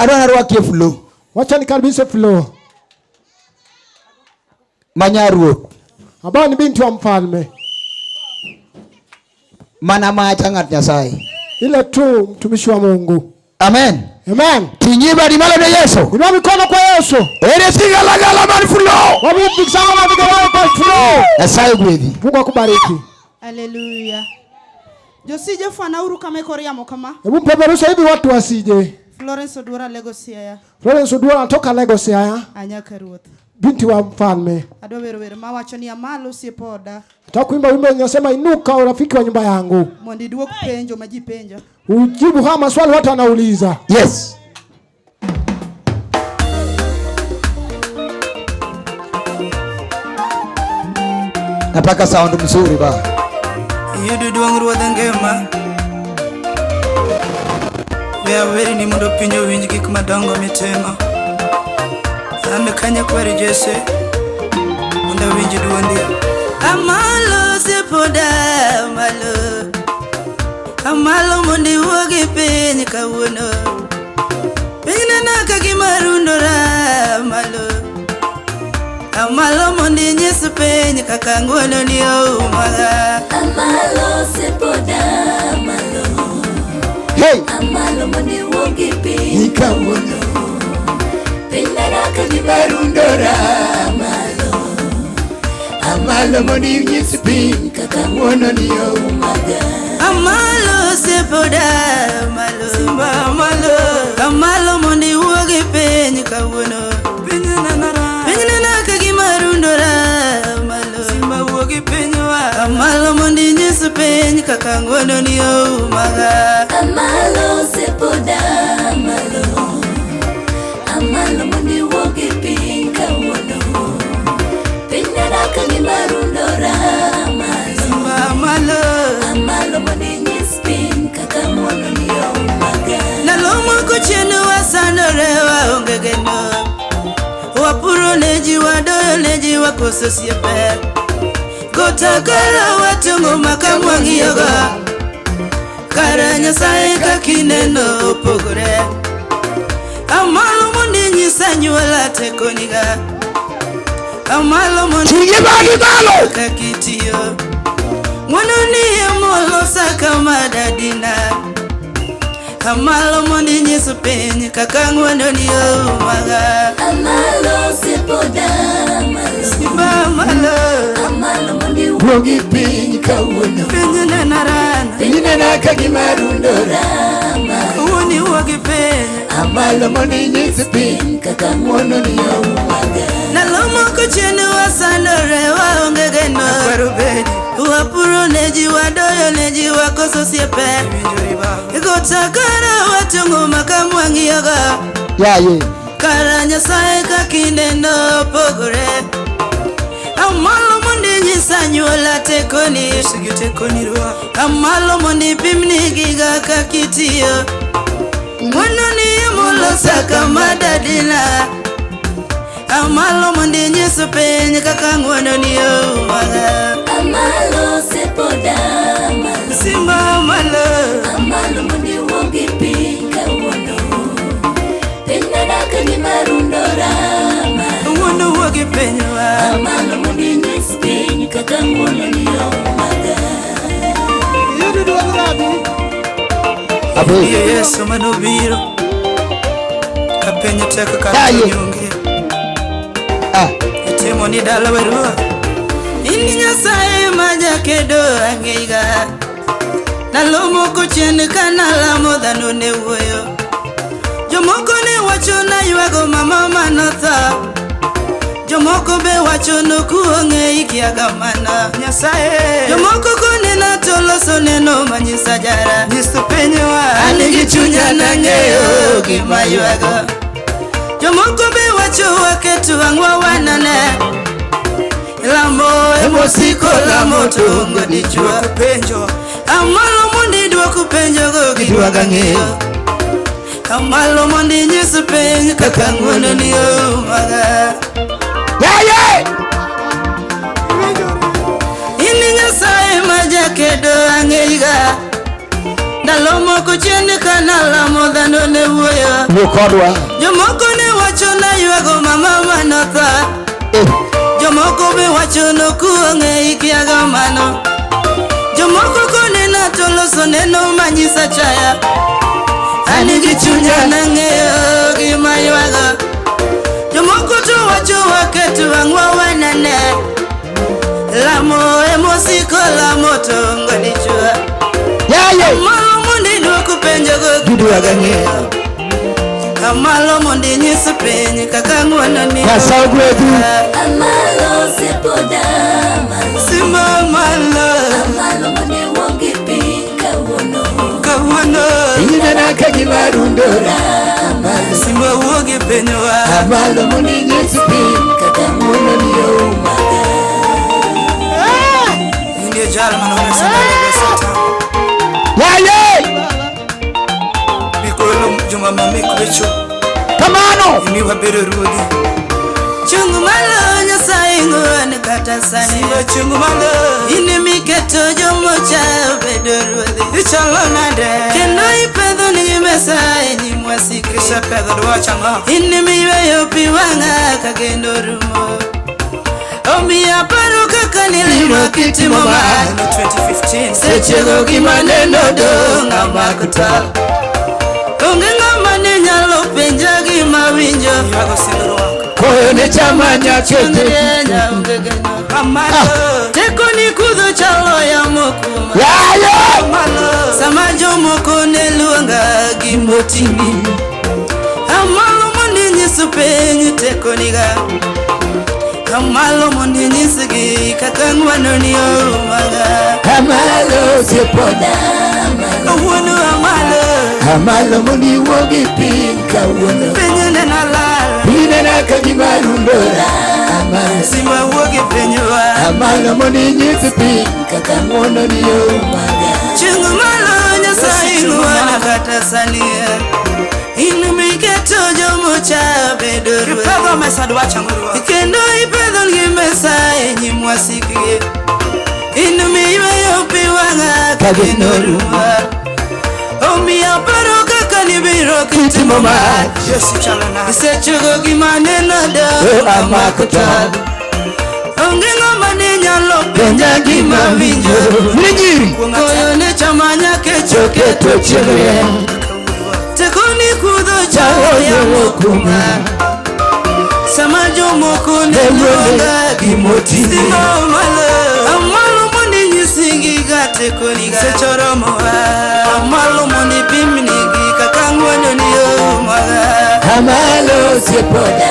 Adwa narwakie Flo. Wacha nikaribishe Flo Manyaruoth. Ambayo ni binti wa mfalme. Mana macha ng'at Nyasaye. Ile tu mtumishi wa Mungu. Amen. Amen. Ting'i badi malo ne Yesu. Inua mikono kwa Yesu. Ere sigalagala mar Flo. Wapi sana na vigelegele kwa Flo. Nyasaye gwedhi. Mungu akubariki. Haleluya. Josije fwana kama ekor yamo kama. Hebu mpeperusha hivi watu wasije. Florence Oduora Lagos Siaya. Florence Oduora anatoka Lagos Siaya. Anyaka ruoth. Binti wa mfalme. Adwa wero wer mawacho ni amalo osiepa oda. Nataka kuimba wimbo unasema inuka urafiki wa nyumba yangu. Mondo iduok penjo ma ji penja. Ujibu haya maswali watu wanauliza. Yes. Nataka sound mzuri ba. Yudu duong' ruodh ngima. We awerni mondo piny owinj gik madongo mitimo. An kanya kwar Jesse mondo awinj duondi. Amalo osiepoda amalo. Amalo mondo iwuog e piny kawuono. Piny neno ka gima rundora amalo. Amalo mondo inyis piny kaka ng'wono ni oumaga. Amalo osiepoda amalo. Hey! Amalo mondo iwuog e piny kawuono. Piny neno ka gima rundora amalo. Amalo mondo inyis piny kaka ng'wono ni oumaga. Amalo osiepoda amalo. Simba amalo. Amalo mondo iwuog e piny kawuono. Piny neno ka gima rundora amalo. Simba wuog e pinywa. Amalo mondo inyis piny kaka ng'wono ni oumaga. Amalo osiepoda amalo. Amalo mondo iwuog e piny kawuono. Piny neno ka gima rundora amalo. Simba amalo. Amalo mondo inyis piny kaka ng'wono ni oumaga. Ndalo moko chien wasandore waonge geno. Wapuro ne ji wadoyo ne ji wakoso osiepe. Kota kara watong'o maka mwang'iyogo. Kara Nyasaye kakineno opogore. Amalo mondo inyis anyuola tekoniga. Amalo mondo Ting'i badi malo. kaka itiyo. Ng'wono ni emolosa kama dadina. Amalo mondo inyis piny kaka ng'wono ni oumaga. Amalo osiepoda amalo. Simba amalo. Amalo mondo iwuog Wuog e piny kawuono. Piny nena rana. Piny neno ka gima rundora amalo. Kawuono iwuog e piny. Amalo mondo inyis piny kaka ng'wono ni oumaga. Ndalo moko chien wasandore waonge geno. Wapuro ne ji wadoyo ne ji wakoso osiepe. Kota kara watong'o maka mwang'iyogo. Yaye. Kara Nyasaye kakineno opogore. Amalo mondo inyis anyuola tekoni. Amalo mondo ipimni giga kaka itiyo. Ng'wono ni emolosa kama dadina. Amalo mondo inyis piny kaka ng'wono ni oumaga. Amalo osiepoda amalo. Simba amalo. Amalo mondo iwuog e piny kawuono. Piny neno ka gima rundora amalo. Wuono wuog e pinywa. Amalo mondo inyis piny kaka ng'wono ni oumaga. Yudu duong' rabi. Abe. Iye Yesu manobiro. Ka piny tek ka Yaye. piny onge. Ah. Itimo ni dala weruok. In Nyasaye ma jakedo ang'eiga. Ndalo moko chien ka nalamo dhano ne wuoyo. Jomoko ne wacho naywago mama manotho. Jomoko be wacho nokuong'e ikiaga mana. Nyasaye. Jomoko konena to loso neno manyisa jara. Nyiso pinywa. An gi chunya nang'eyo gima ywago. Jomoko be wacho waketo wang'wa wanane. Lamo emosiko lamo to ongo dichwo. Penjo. Amalo mondo idwok penjogo gidwaga ng'eyo. Amalo mondo inyis piny kaka ng'wono ni oumaga. Yaye. In Nyasaye ma jakedo ang'eiga. Ndalo moko chien ka nalamo dhano ne wuoyo. Wuo kodwa. Jomoko ne wacho naywago mama manotho. Eh. Jomoko be wacho nokuong'e ikiaga mano. Jomoko konena to loso neno manyisa chaya. An gi chunya nang'eyo gima ywago. Jomoko to wacho waket wang'wa wanene. Lamo emosiko lamo to ongo dichwo. Yaye. Malo mondo idwoko penjogo Gidwaga ng'eyo. Amalo mondo inyis piny kaka ng'wono ni Nyasaye ogwedhu. Amalo sepoda amalo Simba malo Amalo mondo iwuog e piny kawuono kawuono Inena ka gima rundora. Amalo. Simba wuog e pinywa Amalo mondo inyis piny kaka ng'wono ni oumaga. Indio jal manore sandalo satan Yaye. Bigolo joma mamik wecho Kamano. Imiwa bedo ruodhi Chung malo Nyasaye ng'won kata sani Simba chung malo In emiketo jomocha bedo ruodhi Ichalo nade Kendo ipedho nigi mesa e nyim wasiki Kisepedho dwach ang'o In emiyweyo pi wang'a ka kendo rumo Omiyo aparo kaka nilimo kitimo ma 2015 Sechego gima neno dong' amako tal Onge ng'ama ne nyalo penja gima winjo Koyo ne chama nyakete. Teko ni kudho chalo yamo kuma Yaye. Sama jomoko ne luonga gimoting'i Amalo mondo inyis piny teko niga Amalo mondo inyisgi kaka ng'wono ni oumaga Amalo sepoda. Awuono amalo Amalo mondo iwuog e piny kawuono. Piny nena lal Inena ka gima rundora. Amalo. Simba wuog e pinywa Amalo mondo inyis piny kaka ng'wono ni oumaga. Chung malo Nyasaye ng'wono kata sani In miketo jomocha bedo ruoth Kendo ipedho gi mesa e nyim wasikgi In miyweyo pi wang'a ka geno rumo Omiyo aparo kaka nibiro kitimo mach Isechogo gima neno dong' amako tal Onge ng'ama ne nyalo penja gima winjo Nyiri. Koyo ne chama nyakecho Keto chieng' rieny. Teko ni kudho chalo yamo kuma Sama jomoko ne luonga Gimoting'i. Simba malo Amalo mondo inyisgi ga teko ni ga Sechoromowa Amalo mondo ipimnigi kaka ng'wono ni oumaga Amalo sepoda.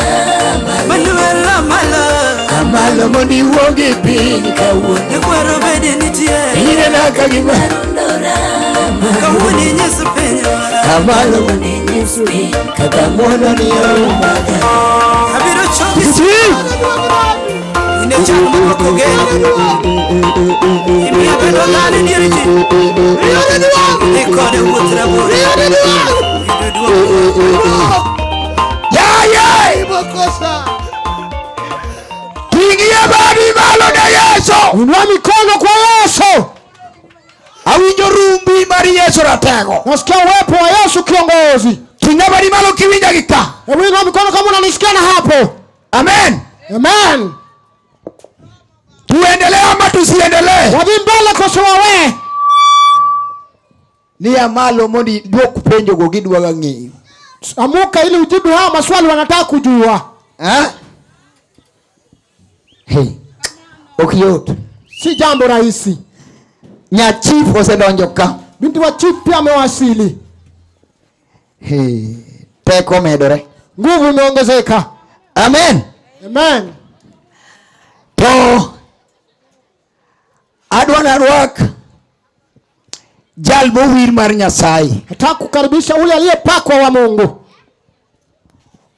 Manuel amalo Amalo mondo iwuog e piny kawuono. Nyakwaro bede nitie Inena ka gima. Rundora Kawuono inyis pinywa Amalo mondo inyis piny kaka ng'wono ni oumaga. Abiro choki Ine chal moko geno Imiyo bedo dhano e dier ji Dhi kode wuoth rabora Yudo duong' Yaye. Ting'ie badi malo ne Yesu. Inua mikono kwa Yesu. Awinjo rumbi mar Yesu ratego. Nasikia uwepo wa Yesu kiongozi. Ting'a badi malo kiwinja gi ka. Hebu inua mikono kama unanisikia na hapo. Amen. Amen. Tuendelee ama tusiendelee? Wadhi mbele koso wawe. Ni amalo mondo iduok penjogo gidwaga ng'eyo. Amuka ili ujibu haya maswali wanataka kujua. Eh? Hey. Ok yot. Si jambo rahisi. Nya chief osedonjo ka. Binti wa chief pia amewasili. Hey. Teko medore. Nguvu imeongezeka. Amen. Amen. To adwa narwak jal mowir mar Nyasaye. Nataka kukaribisha ule aliyepakwa wa Mungu.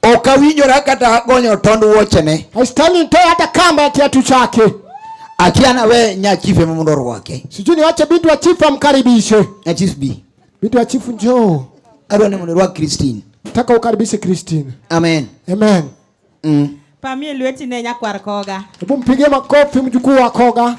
Ok awinjora kata gonyo tond wuochene. Haistahili nitoe hata kamba ya kiatu chake. Akia nawe nya chief ema mondo orwake. Sijui niwache binti wa chief amkaribishe. Nya chief bi. Binti wa chief njoo. Adwa ni mondo irwak Christine. Nataka ukaribishe Christine. Amen. Amen. Pamie lweti ne nyakwar koga. Hebu mpigie makofi mjukuu wa Koga.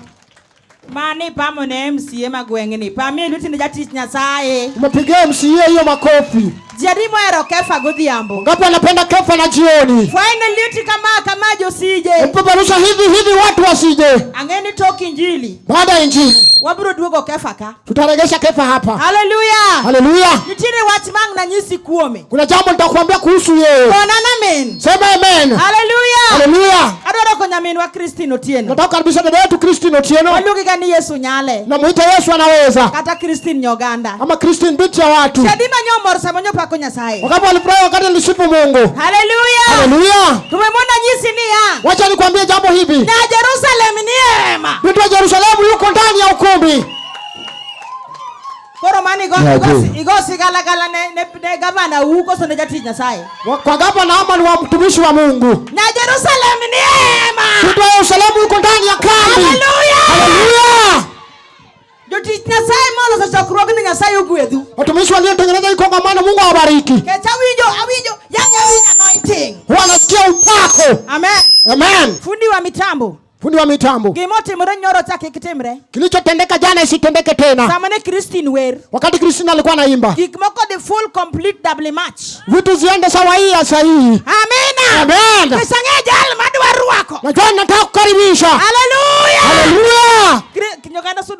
Mani pamo ne MCA ma gweng'ni. Pamie lweti ne jatich Nyasaye. Umepigia MCA hiyo makofi. Ji adi mohero Kefa godhiambo? Ngapi wanapenda Kefa na jioni? Fweny lweti kama kama josije. Mpeperusha hivi hivi watu wasije. Ang'e ni tok injili. Baada ya injili Wabiro duogo Kefa ka. tutaregesha Kefa hapa. Haleluya. Haleluya. Nitiere wach mang' nanyisi kuome. Kuna jambo nitakwambia kuhusu yeye. Kona amen. Sema amen. Haleluya. Haleluya. Adwaro konyo minwa Christine Otieno. Nataka kukaribisha dada yetu Christine Otieno. Waluonge ga ni Yesu nyale. Namuita Yesu anaweza. Kata Christine Nyoganda. Ama Christine binti ya watu. Chadi manyo mor sama nyopako Nyasaye. Wakati walifurahi wakati alisifu Mungu. Haleluya. Haleluya. Tumemwona nyisi niya. Wacha nikwambie jambo hivi. Na Jerusalem ni hema. Binti wa Yerusalemu yuko ndani ya ukumbi. Koro mani igo Ya, igo je. igo sigalagala ne gavana u koso ne jatich Nyasaye. Kwa gavana ama ni wa mtumishi wa Mungu. Na Jerusalem ni hema. Binti wa Yerusalemu yuko ndani ya kambi. Haleluya. Haleluya. Jotich Nyasaye moloso chokruogni Nyasaye ogwedhu. Watumishi waliotengeneza hii kongamano, Mungu awabariki. Kech awinjo yani awinjo anointing. Huwa nasikia upako. Amen. Amen. Fundi wa mitambo. Fundi wa mitambo. Gimotimore nyoro cha kik timre. Kilichotendeka jana isitendeke tena. Sama ne Christine wer. Wakati Christine alikuwa anaimba, Gik moko dhi full complete double match. vitu ziende sawa hii ya sahihi. Amina. Amen. Pesa ng'e jal madwa rwako. Najua nataka kukaribisha. Haleluya. Haleluya. Nyoganda sud